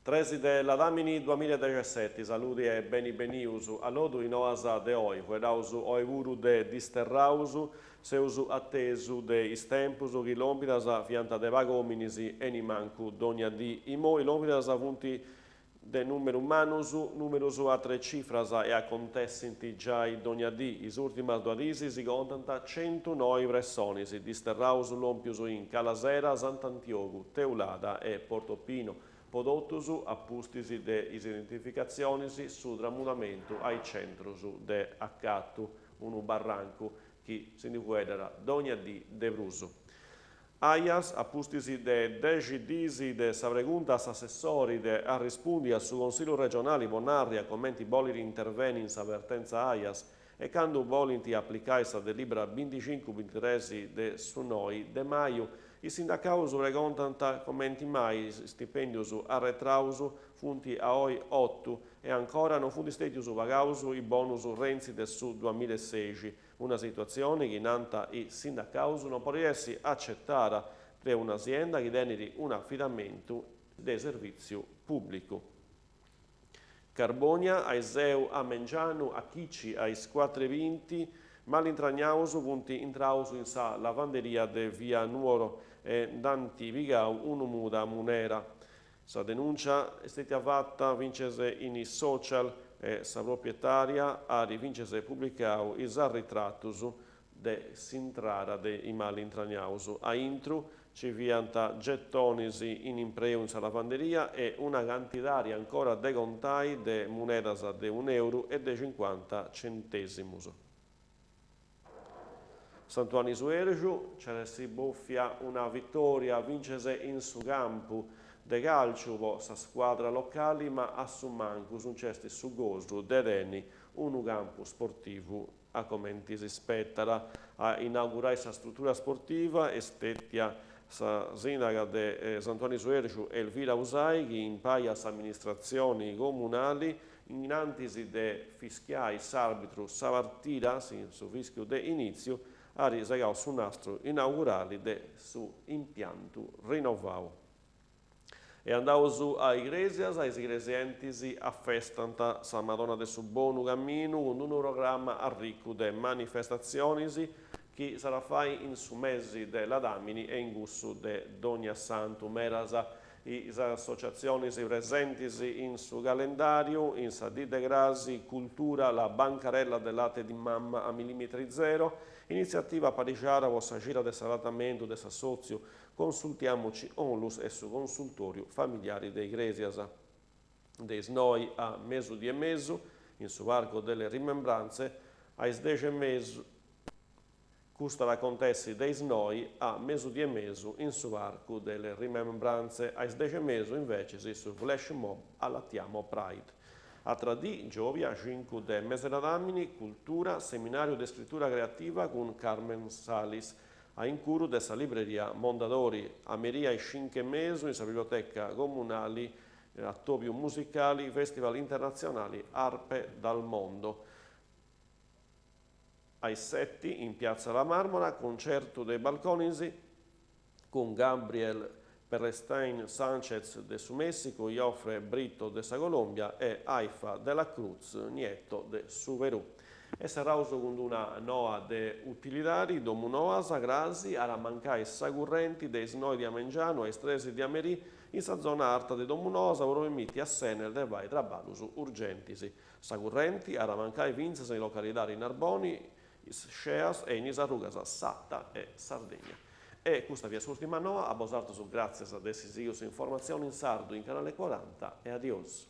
Tresi de ladamini duamilla e dexesseti, saludi e beni benius a lodu is noas de oi. Fueddaus oi puru de disterraus, seus atesu de is tempus chi lompidas fiant de pagu ominis e nimancu dogna dì. Imoi lompidas funt De numerus mannus, numerus a tres cifras e acontessint giai dogna dì. Is urtimas duas dis si contant centunoi pressonis disterraus lompius in Calasera, Sant'Antiogu, Teulada e Portopino. Po totus, a pustis de is identificatzionis, su tramudamentu a is centrus de acatu, unu barrancu chi si ndi fueddat dogna dì de prus. Aias, a pustis de dexi dis de sa pregunta a s'assessori de arrespundi a su Consillu regionali po narri a comenti bolit interveni in sa vertenza Aias e candu bolint aplicai sa delibera binticincu bintitres de su noi de maju, is sindacaus pregontant comenti mai is stipendius arretraus funt a oi otu e ancora non funt stetius pagaus is bonus Renzi de su duamillaesexi Una situatzioni chi, nant is sindacaus, non podit essi acetada de una sienda chi tenit un'afidamentu de servìtziu pùblicu. Carbònia, aiseu a mengianu a chici a is cuatru e binti, malintragnaus funt intraus in sa lavanderia de via Nuoro e nd'ant pigau unu muda munera. Sa denùncia est stètia fata fintzas in is social e sa propietària at fintzas publicau is arritratus de s'intrada de is malintragnaus. A intru ci fiant getonis in impreu in sa lavanderia e una cantidadi ancora de contai de munedas de un'euru e de cincuanta centèsimus. Sant'Uanni Suergiu, nc'at essi bòfia una vitòria fintzas in su campu de càlciu po sa scuadra locali ma a su mancus nc'est su gosu de tenni unu campu sportivu a comenti si spetat. A inaugurai sa strutura sportiva est stètia sa sìndaga de Sant'Uanni Suergiu Elvira Usai chi impari a s'amministratzioni comunali In antis de fischiai s'àrbitru sa partida, in su fischiu de inìtziu, at segau su nastru inaugurali de su impiantu rinnovau. E andaus a Igrèsias, is igresientis afestant sa Madonna de su Bonu Caminu cun unu programma arricu de manifestatzionis chi s'at a fai in su mesi de ladàmini e in cussu de Dogniassantu. Medas Is associatzionis presentis in su calendàriu, in sa dì de crasi, Cultura, la bancarella del latte di mamma a millimetri zero, initziativa aparixada po sa cida de s'allatamentu de s'assòtziu Consultiamoci Onlus e su Consultòriu Familiari de Igrèsias. De is noi a mesu di e mesu, in su Parco delle Rimembranze, a is dexi e mesu, Custu at a acontessi de is noi a mesudì e mesu in su Parcu delle Rimembranze, a is dexi e mesu invecis su flash mob Allattiamo Pride. Atra dì, giòbia, cincu de mes'e ladàmini, Cultura, seminàriu de scritura creativa cun Carmen Salis, a incuru de sa libreria Mondadori, a merì a is cincu e mesu in sa biblioteca comunali, atòbiu musicali, Festival internatzionali Arpe dal Mondo. A is seti, in Piazza La Marmora, concertu de balconis cun Gabriel Perlestein Sanchez de su Messicu, Jofre Brito de sa Colombia e Aifa de la Cruz Nieto de su Perù. E serraus cun una noa de utilidadi, Domunoas, crasi, at a mancai sa currenti de is noi de a mengianu a is tres de a merì in sa zona arta de Domunoas po permiti a s'Enel de fai traballus urgentis. Sa currenti at a mancai fintzas in localidadi Narboni, is Sceas e in is arrugas Satta e Sardegna. E custa fiat s'ùrtima noa, a bosatrus gràtzias de essi sighiu s'informatzioni in sardu in Canale Cuaranta e adiosu.